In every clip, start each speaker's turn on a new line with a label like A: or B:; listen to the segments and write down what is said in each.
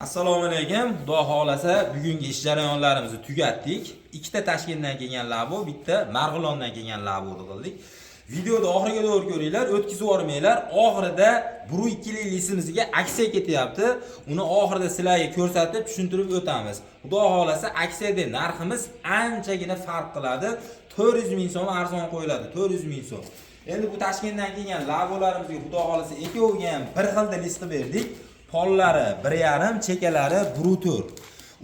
A: Assalomu alaykum. Xudo xohlasa, bugungi ish jarayonlarimizni tugatdik. Ikkita Toshkentdan kelgan labo, bitta Marg'ilondan kelgan laboni qildik. Videoni oxiriga to'g'ri ko'ringlar, o'tkazib yubormanglar. Oxirida 1.2 lik lisimizga aksiya ketyapti. Uni oxirida sizlarga ko'rsatib, tushuntirib o'tamiz. Xudo xohlasa, aksiyada narximiz anchagina farq qiladi. 400 ming so'm arzon qo'yiladi, 400 ming so'm. Endi bu Toshkentdan kelgan labolarimizga, Xudo xohlasa, ikkoviga ham bir xilda list qilib berdik. Pollari 1.5, chekalari 1.4.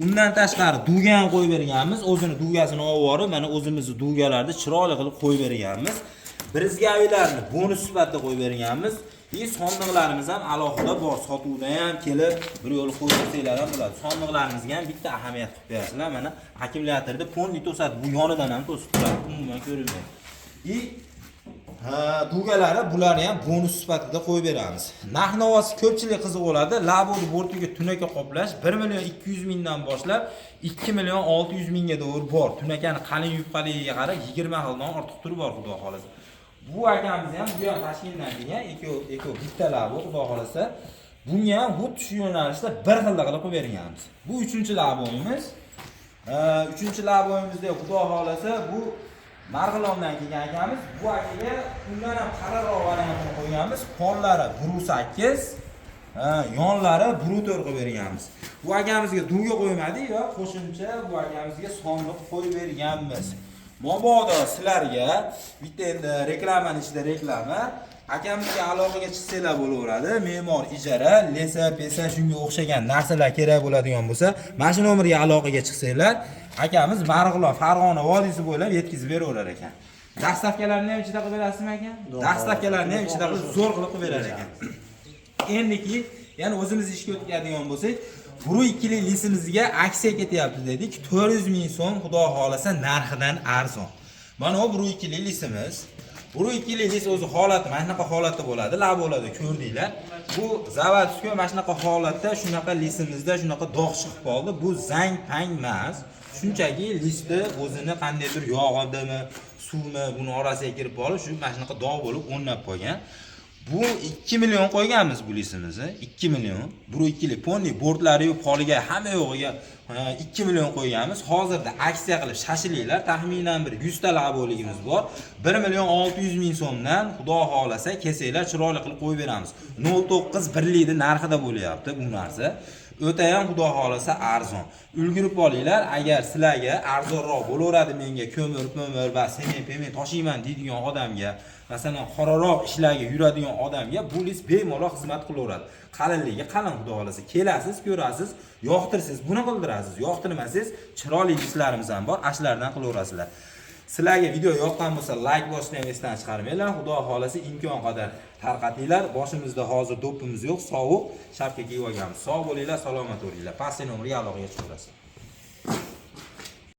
A: Undan tashqari дуга ham qo'yib berganmiz. O'zini дуга sini olib borib, mana o'zimizni дуга larni chiroyli qilib qo'yib berganmiz. Брызговик larni bonus sifatida qo'yib berganmiz. И sondiqlarimiz ham alohida bor. Sotuvda ham kelib bir yo'l qo'yib bersanglar ham bo'ladi. Sondiqlarimizga ham bitta ahamiyat qilib qo'yasizlar. Mana akkumulyatorda полный to'sadi. Bu yonidan ham to'sib turadi. Umuman ko'rinmaydi. И ha, дуга lari, bularni ham bonus sifatida qo'yib beramiz. Narx navosi ko'pchilik qiziq bo'ladi. Laboni bortiga tunaka qoplash 1 million 200 mingdan boshlab 2 million 600 mingga to'g'ri bor. Tunakani qalin yupqaligiga qarab 20 xildan ortiq turi bor, Xudo xohlasa. Bu akamiz ham, bu ham Toshkentdan kelgan, ikkovi bitta labo, Xudo xohlasa. Bunga ham xuddi shu yo'nalishda bir xilda qilib qo'yib berganmiz. Bu uchinchi laboyimiz. Uchinchi laboyimizda, Xudo xohlasa, bu Marg'ilondan kelgan akamiz. Bu akaga undan ham qalinroq variantini qo'yganmiz. Pollari 1.8, yonlari 1.4 qilib berganmiz. Bu akamizga дуга qo'ymadik va qo'shimcha bu akamizga sondiq qo'yib berganmiz. Mabodo sizlarga bitta endi reklamani ichida reklama, akamizga aloqaga chiqsanglar bo'laveradi. Me'mor ijara, леса, песа, shunga o'xshagan narsalar kerak bo'ladigan bo'lsa, mana shu nomerga aloqaga chiqsanglar, akamiz Marg'ilon, Farg'ona vodiysi bo'ylab yetkazib beraverar ekan. Доставка larni ham ichida qilib berasizmi, aka? Доставка larni ham ichida qilib, zo'r qilib qilib berar ekan. Endiki, ya'ni o'zimiz ishga o'tadigan bo'lsak, 1.2 lik lisimizga aksiya ketyapti dedik. 400 ming so'm, Xudo xohlasa, narxidan arzon. Mana bu 1.2 lik lisimiz. 1.2 lik lis o'zi holati mana shunaqa holatda bo'ladi. Labolarda ko'rdinglar. Bu заводской mana shunaqa holatda, shunaqa lisimizda shunaqa dog' chiqib qoldi. Bu zang pang emas. Shunchaki listni o'zini qandaydir yog'idimi, suvmi, buni orasiga kirib borib, shu mana shunaqa dog' bo'lib o'rnab qolgan. Bu 2 million qo'yganmiz bu lisimizni. 2 million. 1.2 lik полный bortlari yo'q, poliga, hamma yo'g'iga 2 million qo'yganmiz. Hozirda aksiya qilib shashilinglar. Taxminan bir 100 ta laboligimiz bor. 1 million 600 ming so'mdan, Xudo xohlasa, kelsanglar, chiroyli qilib qo'yib beramiz. 0.9 birlikni narxida bo'lyapti bu narsa. O'ta ham, Xudo xohlasa, arzon. Ulgurib olinglar. Agar sizlarga arzonroq bo'laveradi, menga ko'mir, po'mir va sement, pement toshiyman deydigan odamga, masalan, qoraroq ishlarga yuradigan odamga bu lis bemalol xizmat qilaveradi. Qalinligi qalin, Xudo xohlasa. Kelasiz, ko'rasiz, yoqtirsangiz buni qildirasiz, yoqtirmasangiz chiroyli lislarimiz ham bor, ashlardan qilaverasizlar. Sizlarga video yoqqan bo'lsa, layk bosishni ham esdan chiqarmanglar. Xudo xohlasa, imkon qadar tarqatinglar. Boshimizda hozir do'ppimiz yo'q, sovuq, shapka kiyib olganmiz. Sog' bo'linglar, salomat bo'linglar. Pastki nomerga aloqaga chiqaverasizlar.